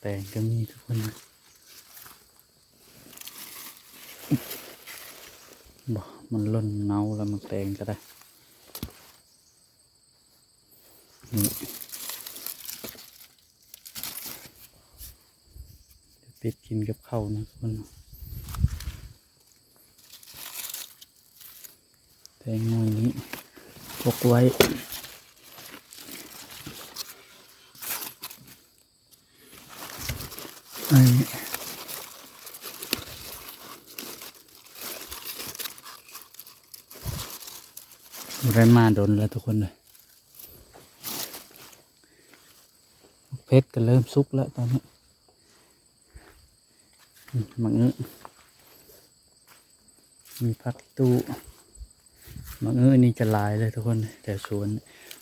ແຕງກໍມີທຸກຄົນ. ບໍ່ ມັນຫຼົ່ນເນົ່າແລ້ວ ໝາກແຕງກໍໄດ້. ນີ້ ເປັດກິນກັບເຂົ້ານະທຸກຄົນ. ແຕງໜ່ວຍນີ້ປົກໄວ້. ອັນນີ້ ບໍ່ໄດ້ມາດົນແລ້ວທຸກຄົນເອີຍ. ເຜັດກໍເລີ່ມສຸກແລ້ວຕອນນີ້. ອືມ ໝາກອຶ ມີຜັກອີ່ຕູ້. ໝາກອຶນີ້ຈະຫຼາຍເລີຍທຸກຄົນ ແຖວສວນ.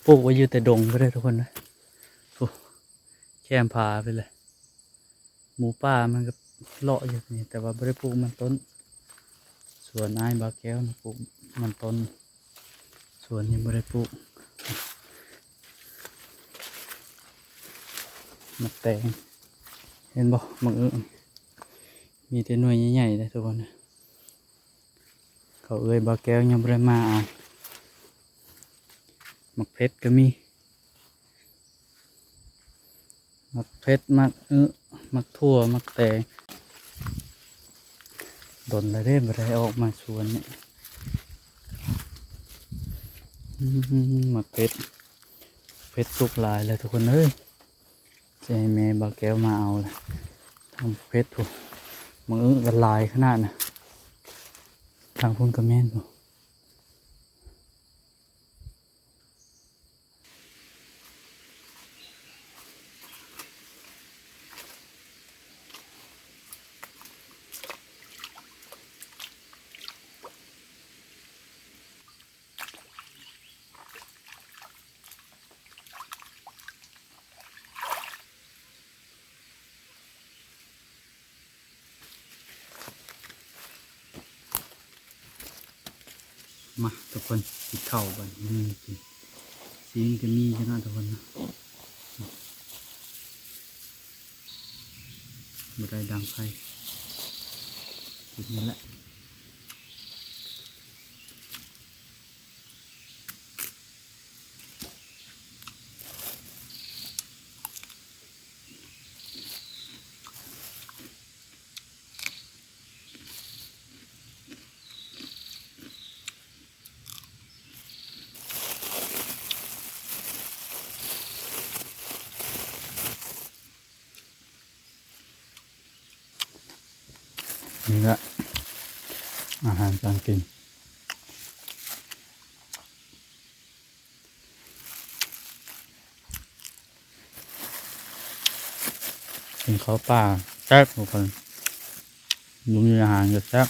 ປູກໄວ້ຢູ່ແຕ່ດົງພຸ້ນເດີທຸກຄົນເດີ. ໂອ້ ແຄມຜາໄປເລີຍ. ໝູປ່າມັນກໍເລາະຢູ່ນີ້ ແຕ່ວ່າບໍ່ໄດ້ປູກມັນຕົ້ນ. ສວນອ້າຍບ່າວແກ້ວນະ ປູກມັນຕົ້ນ. ສວນນີ້ບໍ່ໄດ້ປູກ. ໝາກແຕງ ເຫັນບໍ່? ໝາກອຶ ມີແຕ່ໜ່ວຍໃຫຍ່ໆເດ້ທຸກຄົນ. ເຂົາເອື້ອຍບ່າວແກ້ວຍັງບໍ່ໄດ້ມາເອົາ. ໝາກເຜັດກໍມີ. ໝາກເຜັດ ໝາກອຶ ໝາກຖົ່ວ ໝາກແຕງ. ດົນແລ້ວເດ້ບໍ່ໄດ້ອອກມາສວນນີ້. ອືມ ໝາກເຜັດ ເຜັດສຸກຫຼາຍແລ້ວທຸກຄົນເອີຍ. ຊິໃຫ້ແມ່ບ່າວແກ້ວມາເອົາລະ ທາງເຜັດພຸ້ນ. ໝາກອຶກໍຫຼາຍຂະໜາດນະ. ທາງພຸ້ນກໍແມ່ນພຸ້ນ. ມາທຸກຄົນ ກິນເຂົ້າບັດນີ້. ຊີ້ນກໍມີຢູ່ເນາະທຸກຄົນເນາະ. ບໍ່ໄດ້ດັງໄຟ ກິນນີ້ແຫຼະ. ນີ້ລະ ອາຫານການກິນ. ກິນເຂົ້າປ່າແຊບທຸກຄົນ ບໍ່ມີອາຫານກໍແຊບ.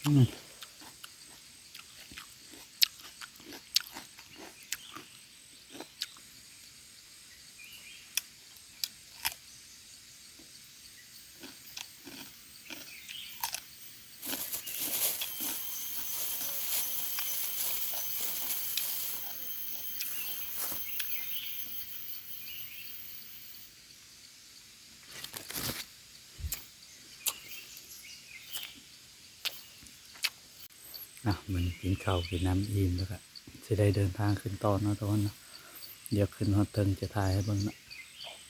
ອືມ. ອ່ະ ມື້ນີ້ກິນເຂົ້າກິນນ້ຳອີ່ມແລ້ວກະຊິໄດ້ເດີນທາງຂຶ້ນຕໍ່ເນາະທຸກຄົນເນາະ. ດຽວຂຶ້ນຮອດເທິງຈະຖ່າຍໃຫ້ເບິ່ງເນາະ.